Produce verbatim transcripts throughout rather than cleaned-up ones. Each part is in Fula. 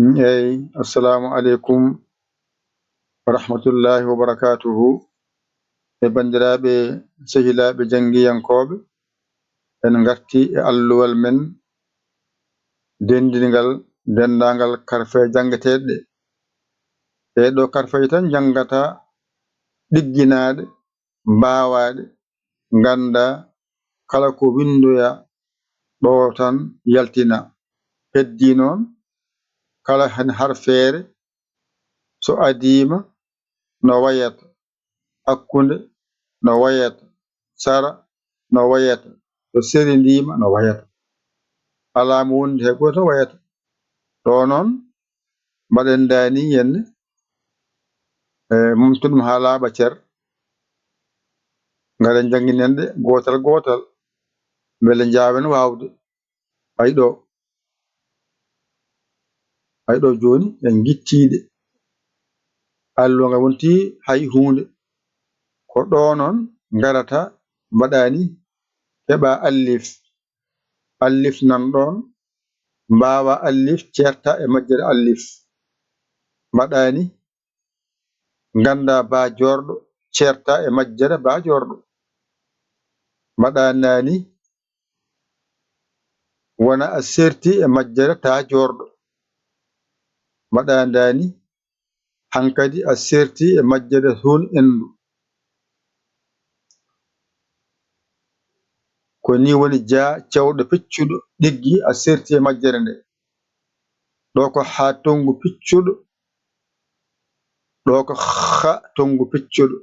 Eey, assalaamu aleykum wa rahmatullaahi wa barakaatuhu. E banndiraaɓe, sehilaaɓe janngiyankooɓe, en ngartii e alluwal men denndingal denndaangal karfe janngeteeɗe ɗe. Ɗee ɗoo karfeeje tan njanngata ɗigginaaɗe, mbaawaaɗe, ngannda kala ko winndoya ɗo tan yaltina. Heddii noon, kala heen harfeere so adiima no wayata, hakkunde no wayata, sara no wayata, so serendiima no wayata. Alaa mo wondi hay gooto wayata. Ɗo noon, mbaɗen ndaa nii henne, e momtude ɗum haa laaɓa cer, ngaren njannginen ɗe gootal gootal, mbele njaawen waawde. Hay ɗo, hay ɗo jooni en ngittii ɗe. Alluwa ngal wontii hay huunde. Ko ɗo noon ngarata mbaɗaa nii, keɓaa allif. Allif nan ɗoon, mbaawaa allif, ceertaa e majjere allif. Mbaɗaa nii, nganndaa baa joorɗo, ceertaa e majjere baa joorɗo. Mbaɗaa ndaa nii, wona a seertii e majjere taa joorɗo. Mbaɗaa ndaa nii, hankadi a seertii e majjere huun enndu. Ko nii woni jaa cewɗo piccuɗo ɗiggi, a seertii e majjere nde. Ɗo ko haa tonngu piccuɗo, ɗo ko haa tonngu piccuɗo.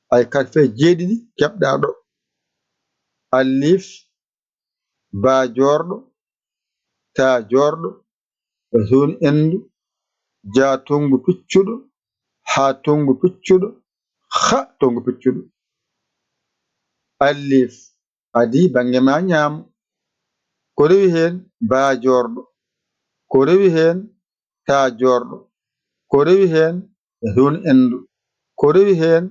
Hay karfe jeeɗiɗi keɓɗaa ɗo. Allif, baa joorɗo, taa joorɗo, e huun enndu, jaa tonngu piccuɗo, haa tonngu piccuɗo, haa tonngu piccuɗo. Allif, adii bannge maa ñaamo. Ko rewi heen baa joorɗo. Ko rewi heen taa joorɗo. Ko rewi heen e huun enndu. Ko rewi heen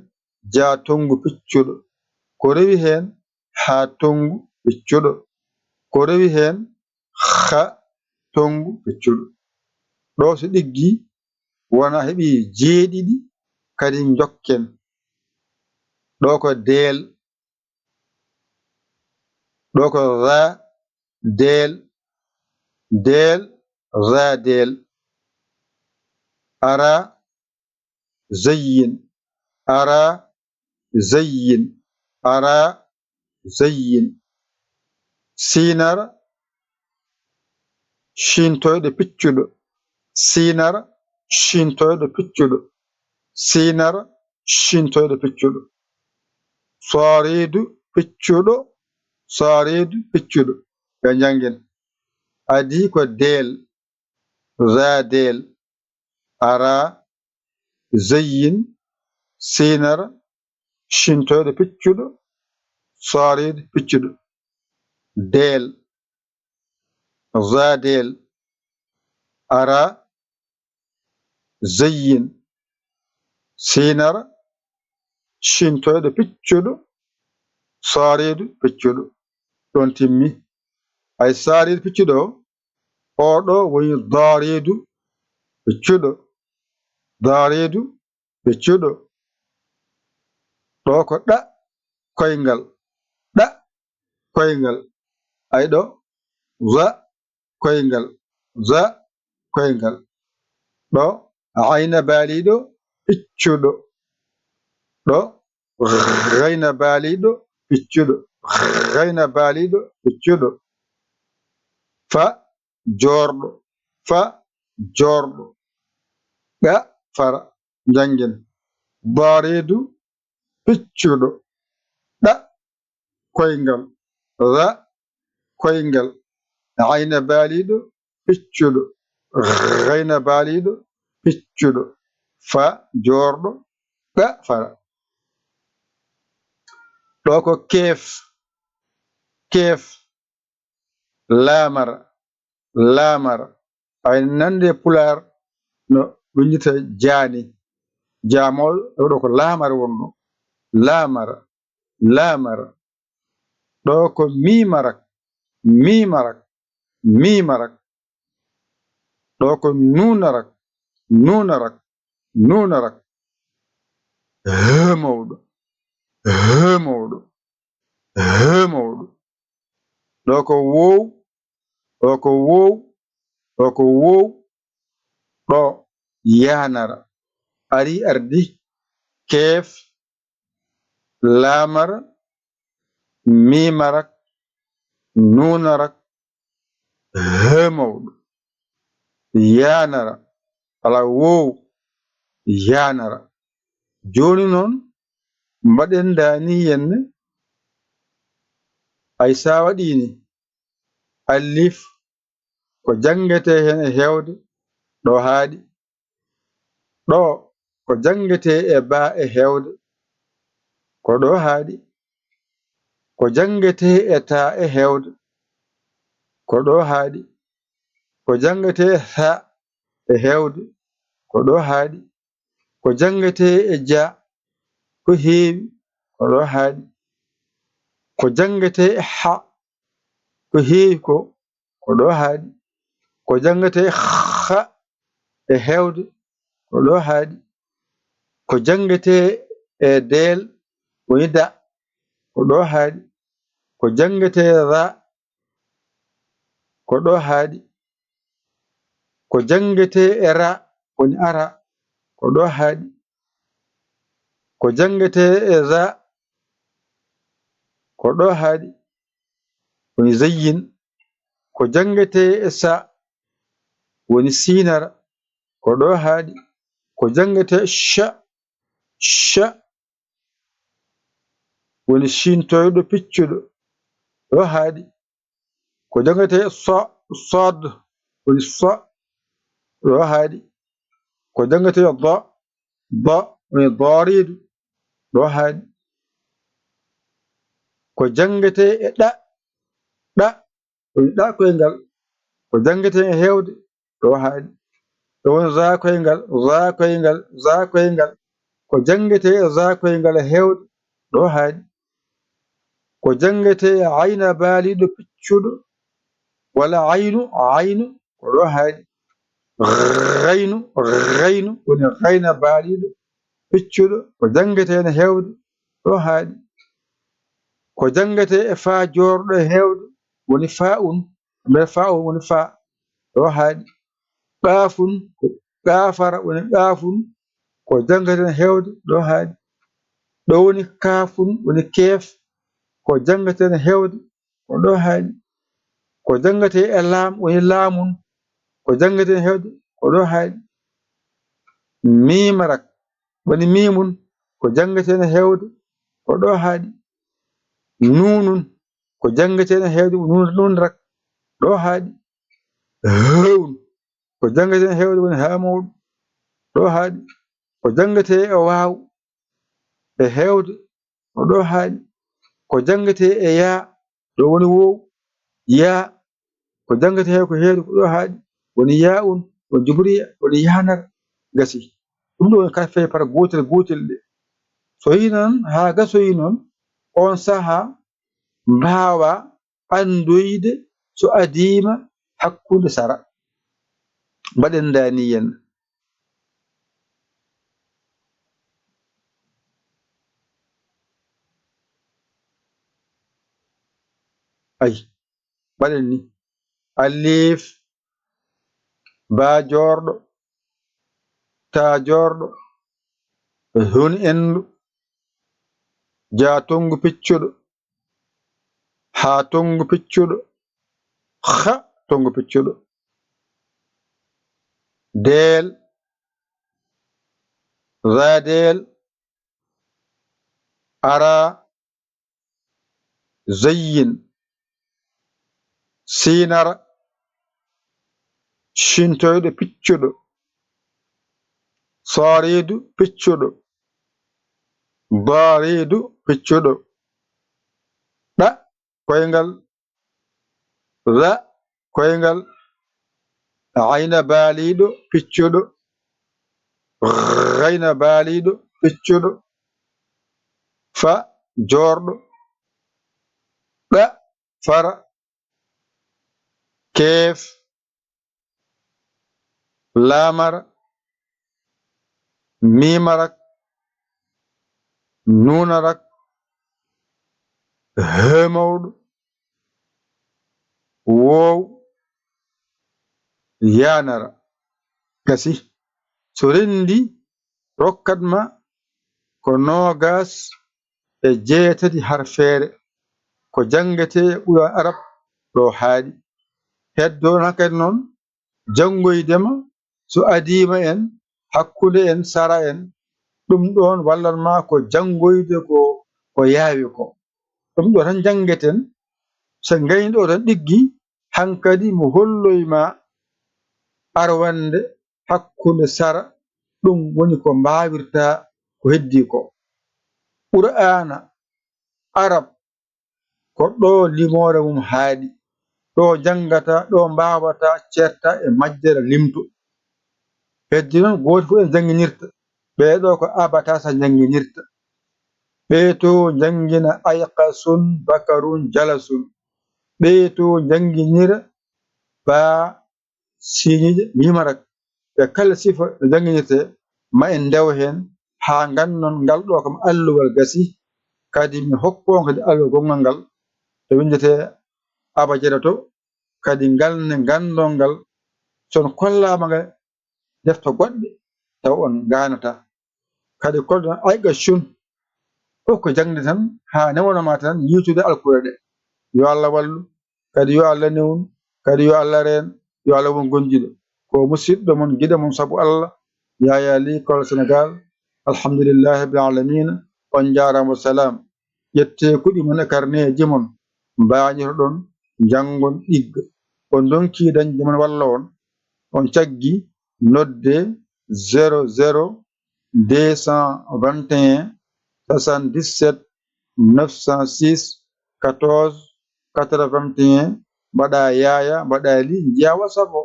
jaa tonngu piccuɗo. Ko rewi heen haa tonngu piccuɗo. Ko rewi heen haa tonngu piccuɗo. Ɗo so ɗiggi wona heɓi jeeɗiɗi, kadi njokken. Ɗo ko deel. Ɗo ko za, deel, deel, za, deel. Ara, zayyin, ara, zayyin, ara, zayyin. Sinar, ciintoyɗo piccuɗo. Sinar, ciintoyɗo piccuɗo. Sinar, ciintoyɗo piccuɗo. Sooriidu piccuɗo, sooriidu piccuɗo. Yo njanngen. Adii ko deel, za deel. Ara, zayyin, sinar, ciintoyɗo piccuɗo, sooriidu piccuɗo. Deel, za deel. Ara, zayyin, sinar, ciintoyɗo piccuɗo, sooriidu piccuɗo. Ɗoon timmi. Hay sooriidu piccuɗo o, oo ɗo woni dooriidu piccuɗo. Dooriidu piccuɗo. Ɗo ko ɗa koyngal. Ɗa koyngal. Hay ɗo, za koyngal. Za koyngal. Ɗo, ayna baaliiɗo piccuɗo. Ɗo, gayna baaliiɗo piccuɗo. Gayna baaliiɗo piccuɗo. Fa joorɗo. Fa joorɗo. Ɗa fara. Njanngen. Dooriidu piccuɗo. Ɗa koyngal. Ra koyngal. Ayna baaliiɗo piccuɗo. Gayna baaliiɗo piccuɗo. Fa joorɗo. Ɗa fara. Ɗo ko keef. Keef. Laamar. Laamar. Hay nande pulaar no winndita jaani. Jaamol, ɗo ko laamar wonno. Laamar. Laamar. Ɗo ko miimarak. Miimarak. Miimarak. Ɗo ko nuuna rak, nuuna rak, nuuna rak. Hee mawɗo, hee mawɗo, hee mawɗo. Ɗo ko woow, ɗo ko woow, ɗo ko woow. Ɗo yaanara, ari ardi, keef, laamara, miimara, nuunara, hee mawɗo, yaanara, alaa woow, yaanara. Jooni noon, mbaɗen daani yenne, ay so a waɗii ni, alif, ko janngetee heen e heewde, ɗo haaɗi. Ɗo, ko janngetee e baa e heewde, ko ɗo haaɗi. Ko janngetee e taa e heewde, ko ɗo haaɗi. Ko janngetee e thaa e heewde, ko ɗo haaɗi. Ko janngetee e ja, ko heewi, ko ɗo haaɗi. Ko janngetee e ha, ko heewi ko, ko ɗo haaɗi. Ko janngetee e ha e heewde, ko ɗo haaɗi. Ko janngetee e deel, woni da, ko ɗo haaɗi. Ko janngetee e ra, ko ɗo haaɗi. Ko janngetee e ra, woni ara, ko ɗo haaɗi. Ko janngetee e za, ko ɗo haaɗi, woni zayyin. Ko janngetee e sa, woni siinara, ko ɗo haaɗi. Ko janngetee e cha, cha, woni ciintoyɗo, piccuɗo, ɗo haaɗi. Ko janngetee so, sod, woni so, ɗo haaɗi. Ko janngetee do, do, woni dooriiɗo, ɗo haaɗi. Ko janngetee e ɗa, ɗa, woni ɗa koyngal. Ko janngetee e heewde, ɗo haaɗi. Ɗo woni za koyngal, za koyngal, za koyngal. Ko janngetee e za koyngal e heewde, ɗo haaɗi. Ko janngetee e ayna baaliiɗo piccuɗo, walla aynu, aynu, ko ɗo haaɗi. Raynu, raynu, woni rayna baaliiɗo piccuɗo, ko janngetee no heewde, ɗo haaɗi. Ko janngetee e faa joorɗo e heewde, woni faa un, mbele faa un woni faa, ɗo haaɗi. Qaafun, ko qaafara, woni qaafun, ko janngetee no heewde, ɗo haaɗi. Ɗo woni kaafun, woni keef, ko janngetee no heewde, ko ɗo haaɗi. Ko janngetee e laam, woni laamun, ko janngetee no heewde, ko ɗo haaɗi. Miima rak, woni miimun, ko janngetee no heewde, ko ɗo haaɗi. Nuunun, ko janngetee no heewde, ko nuun, nuun rak, ɗo haaɗi. Hewun, ko janngetee no heewde, woni haa mawɗo, ɗo haaɗi. Ko janngetee e waaw, e heewde, ko ɗo haaɗi. Ko janngetee e yaa, ɗo woni woow, yaa, ko janngetee ko heewde, ko ɗo haaɗi. Woni yaa un, woni jubriya, woni yaanar, gasi. Ɗum ɗo woni kala fee par gootel gootel ɗe. So yi noon, haa gasoyi noon, on sahaa mbaawaa anndoyde so adiima hakkunde sara. Mbaɗen daaniyen. Ay, mbaɗen ni. Alif, baa joorɗo, taa joorɗo, hun endu, jaa tongu piccuɗo, haa tongu piccuɗo, ha tongu piccuɗo. Deel, za deel, ara, zayyin, siinara, cintoyɗo piccuɗo, sooriidu piccuɗo, dooriidu piccuɗo, ɗa koyngal, ra koyngal, ayna baaliiɗo piccuɗo, rayna baaliiɗo piccuɗo, fa joorɗo, ɗa fara, keef, Laamara, miimarak, nuunarak, hee mawɗo, woow, yaanara. Gasi. So renndi, rokkat ma ko noogaas e jeetati harfeere, ko janngetee e Qur'aan Arab ɗo haaɗi. Heddoon hankadi noon janngoyde ma, so adii ma en, hakkunde en, sara en, ɗum ɗoon wallan ma ko janngoyde ko, ko yaawi ko. Ɗum ɗo tan njanngeten, so ngayni ɗo tan ɗiggi, hankadi mo holloy ma arwannde hakkunde sara, ɗum woni ko mbaawirta ko heddii ko. Qur'aana Arab ko ɗo limoore mum haaɗi, ɗo janngata, ɗo mbaawata ceerta e majjere limto. Heddi noon gooto fof en jannginirta, ɓee ɗo ko abatasa njannginirta. Ɓee to njanngina ayqasun, bakarun, jalasun. Ɓee to njannginira baa siiñiiɗe miimarak. E kala sifa no jannginirtee, ma en ndew heen haa nganndon ngal ɗo kam alluwal gasi, kadi mi hokkoo kadi alluwal gonngal ngal to winndetee abajada to, kadi ngal ne nganndon ngal, so on kollaama ngal defte goɗɗe, taw on ngaanataa. Kadi kolɗon ayqasun, fof ko jaŋde tan, haa newano ma tan yiitude alkure ɗe. Yo Allah wallu, kadi yo Allah newnu, kadi yo Allah reen, yo Allah won gondiiɗo. Ko musiɗɗo mon, giɗo mon sabu Allah, Yaya Ly, Kolda Senegaal. Alhamdulillahi rabbil aalamiina. On njaaraama, wa salaam. Ƴettee kuɗi mon e karneeji mon, mbaañotoɗon, njanngon ɗigga. On ndonki dañde mon walla on, on caggi, nodde zéro zéro deux cent vingt et un soixante-dix-sept neuf cent six quatorze quatre-vingt-un, mbaɗa Yaya, mbaɗa Ly, njiya WhatsApp o,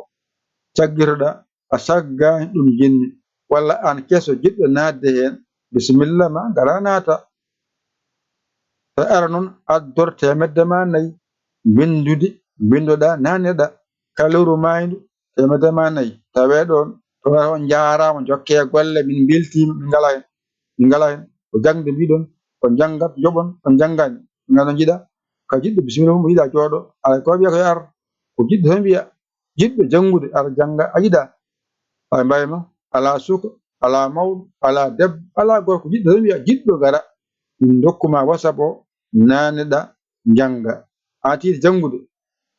caggitoɗa, a saggaani ɗum jinni, walla aan keso jiɗɗo naatde heen, bisimilla ma, ngara naata. Tawi ara noon addor teemedde ma nayi, mbinndude, mbinndoɗa, naatneɗa, kaleeru maayndu, teemedde ma nayi. Tawee ɗoon, to on njaaraama, njokkee golle, min mbeltiima, min ngalaa heen, min ngalaa heen. Ko jaŋde mbiɗon, on njanngat, njoɓon, on njanngaani, on njiɗa, ka jiɗɗo bisimilla mum, yiɗa jooɗo, alaa ko wiya ko yo ar, ko jiɗɗo tan wiya, jiɗɗo janngude, ara jannga, a yiɗa, a mbayma, alaa suka, alaa mawɗo, alaa debbo, alaa gorko, jiɗɗo tan wiya, jiɗɗo gara, min ndokku ma WhatsApp o, naatneɗa, njannga. A tiiɗi janngude,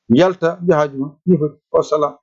yalta, mbiya haaju ma, ni foti, wassalam.